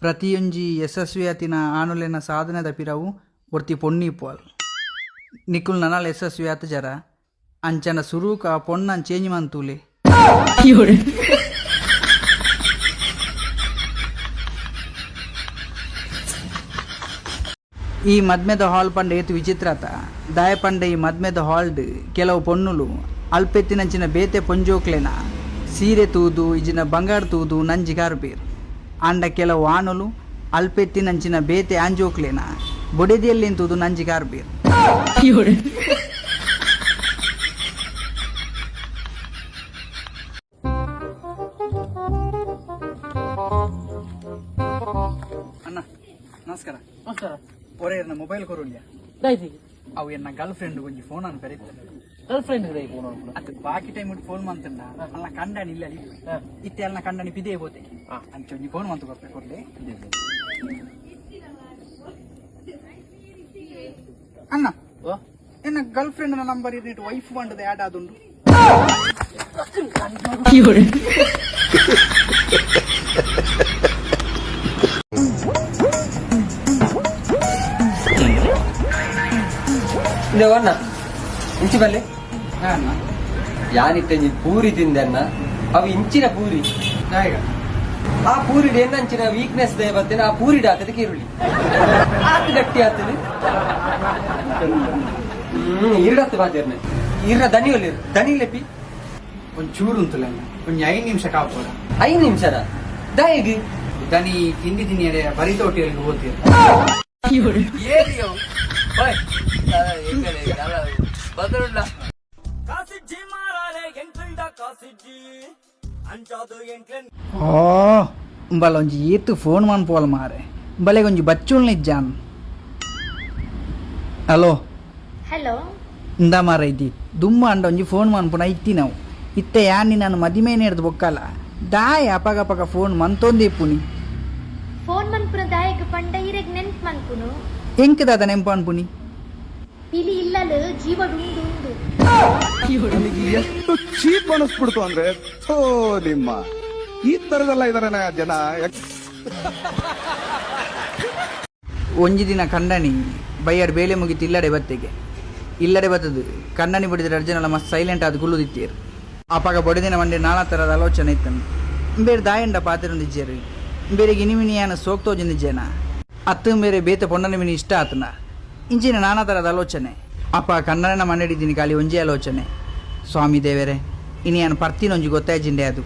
ಪ್ರತಿಯೊಂಜಿ ಯಶಸ್ವಿಯಾತಿನ ಆನುಲೆನ ಸಾಧನೆದ ಪಿರವು ಒರ್ತಿ ಪೊಣ್ಣು ಇಪ್ಪುವಲ್. ನಿಕುಲು ನನಲ ಯಶಸ್ವಿ ಆತುಜರ ಅಂಚನ ಸುರುಕು ಆ ಪೊಣ್ಣನ್ ಚೇಂಜ್ ಮಂತುಲೆ. ಈ ಮದ್ಮೆದ ಹಾಲ್ ಪಂಡ ಏತ್ ವಿಚಿತ್ರ ಅತ. ದಾಯೆ ಪಂಡ ಈ ಮದ್ಮೆದ ಹಾಲ್ಡ್ ಕೆಲವು ಪೊಣ್ಣುಲು ಅಲ್ಪೆತ್ತಿನಂಚಿನ ಬೇತೆ ಪೊಂಜೋಕ್ಲೆನ ಸೀರೆ ತೂದು ಇಜಿಂಡ ಬಂಗಾರ್ ತೂದು ನಂಜಿ ಕಾರುಪೆರ್. ಆಂಡ ಕೆಲವು ಆಣುಲು ಅಲ್ಪೆತ್ತಿನಂಚಿನ ಬೇತೆ ಆಂಜೋಕ್ಲೆನ ಬೊಡೆದಿಯಲ್ಲೇನ್ ತೂದು ನಂಜಿ ಕಾರುಪೆರ್. ಅಣ್ಣ ನಮಸ್ಕಾರ. ನಮಸ್ಕಾರ. ಒರೇ ಎನ್ನ ಮೊಬೈಲ್ ಕೊರುಳ್ಳಿಯ. ದಾಯ್ತಿ? ಅವು ಎನ್ನ ಗರ್ಲ್ ಫ್ರೆಂಡ್ ಒಂಜಿ ಫೋನ್ ಅನ್ ಪೆರಿತ್ತ. ಗರ್ಲ್ ಫ್ರೆಂಡ್ ಫೋನ್ ಅನ್ಪುನ? ಅತ್ ಬಾಕಿ ಟೈಮ್ ಫೋನ್ ಮಂತಂಡ ಅಲ್ಲ ಕಂಡನಿ ಇಲ್ಲ ಅಲ್ಲಿ. ಇತ್ತೆ ಅಲ್ಲ ಕಂಡನಿ ಪಿದೇ ಪೋತೆ. ಅಂಚ ಒಂಜಿ ಫೋನ್ ಮಂತು ಕೊರ್ಪೆ ಕೊರ್ಲೆ. ಅಣ್ಣ, ಎನ್ನ ಗರ್ಲ್ ಫ್ರೆಂಡ್ ನಂಬರ್ ಇರ್ನಿಟ್ ವೈಫ್ ಬಂಡದ ಆಡ್ ಆದುಂಡು. ಇಂದೆ ಅಣ್ಣ ಇಂಚಿ ಬಲ್ಲೆ. ಅಣ್ಣ. ಯಾನಿತ್ತೆ ಒಂಜಿ ಪೂರಿ ತಿಂದೆನ್ನ, ಅವು ಇಂಚಿನ ಪೂರಿ. ದಾಯೆಗ? ಆ ಪೂರಿ ಎನ್ನಂಚಿನ ವೀಕ್ನೆಸ್ ದಯ ಬತ್ತೇನೆ, ಆ ಪೂರಿ ಹಾಕದ ಕಿರುಳಿ ಆತ್ ಗಟ್ಟಿ ಆತದೆ. ಇರಡತ್ತು ಬಾತಿರ್ನೆ ಇರ ದನಿ ಒಲ್ಲಿರು ದನಿ ಲೆಪಿ. ಒಂದ್ ಚೂರು ಉಂತುಲ್ಲ ಅಣ್ಣ, ಒಂಜಿ 5 ನಿಮಿಷ ಕಾಪೋಡ. 5 ನಿಮಿಷದ ದಾಯೆಗ್? ದನಿ ತಿಂಡಿ ತಿನ್ನಿಯಡೆ ಬರಿತೋಟಿಯಲ್ಲಿ ಹೋಗ್ತೀರ. ಓ ಉಂಬಲ ಒಂಜಿ ಏತ್ ಫೋನ್ ಮನ್ಪುವಲ್ ಮಾರೆ, ಬಲೆಗೆ ಒಂಜಿ ಬಚ್ಚುಲ್ನ ಇಜ್ಜಾನ್. ಹಲೋ. ಹಲೋ. ಇಂದ ಮಾರ ಇದ್ದಿ ದುಮ್ಮ ಅಂಡ ಒಂಜಿ ಫೋನ್ ಮನ್ಪುನ ಇತ್ತಿ ನಾವು. ಇತ್ತೆ ಯಾನ್ ನಾನು ಮದಿಮೆ ನೇರ್ದು ಬೊಕ್ಕಲ ದಾಯ ಅಪಗ ಅಪಗ ಫೋನ್ ಮಂತೊಂದೇ ಇಪ್ಪುನಿ? ಫೋನ್ ಮನ್ಪುನ ದಾಯೆಗ್ ಪಂಡ ಇರೆಗ್ ನೆನ್ಪ್ ಮನ್ಪುನು. ಎಂಕ್ ದಾದ ನೆಂಪು ಅನ್ಪುನಿ? ಪಿಲಿ ಇಲ್ಲಲ್ ಜೀವಡುಂಡು ಉಂಡು. ನನಗೆ ಎಷ್ಟು ಚೀಪ್ ಅನಿಸ್ಬಿಡ್ತು ಅಂದ್ರೆ, ಥೋ ನಿಮ್ಮ ಈ ತರದೆಲ್ಲ ಇದಾರೆ ಜನ. ಒಂಜಿ ದಿನ ಕಂಡನಿ ಬೈಯರ್ ಬೇಲೆ ಮುಗಿತು ಇಲ್ಲಡೆ ಬತ್ತೆಗೆ. ಇಲ್ಲಡೆ ಬತ್ತದು ಕಣ್ಣನಿ ಬಡಿದ್ರೆ ಅರ್ಜನಲ ಮಸ್ತ್ ಸೈಲೆಂಟ್ ಆದ್ ಗುಲ್ಲುದಿತ್ತೇರು. ಅಪಗ ಬೊಡೆದಿನ ಮಂಡೆ ನಾನಾ ತರದ ಆಲೋಚನೆ ಇತ್ತನು. ಬೇರೆ ದಾಯಂಡ ಪಾತಿರೊಂದಿಜ್ಜೇರು, ಬೇರೆ ಗಿನಿಮಿನಿಯಾನ ಸೋಕ್ತೋಜೊಂದಿಜ್ಜೇನ, ಅತ್ತು ಬೇರೆ ಬೇತೆ ಪೊಣ್ಣನ ಮಿನಿ ಇಷ್ಟ ಆತನ, ಇಂಚಿನ ನಾನಾ ತರದ ಆಲೋಚನೆ. ಅಪ್ಪ ಕನ್ನಡನ ಮಂಡಿದ್ದೀನಿ ಖಾಲಿ ಒಂಜಿ ಆಲೋಚನೆ, ಸ್ವಾಮಿ ದೇವರೇ, ಇನಿ ಯಾನ್ ಪರ್ತಿನೊಂಜಿ ಗೊತ್ತಾಯ್ಜಿಂಡೆ ಅದು.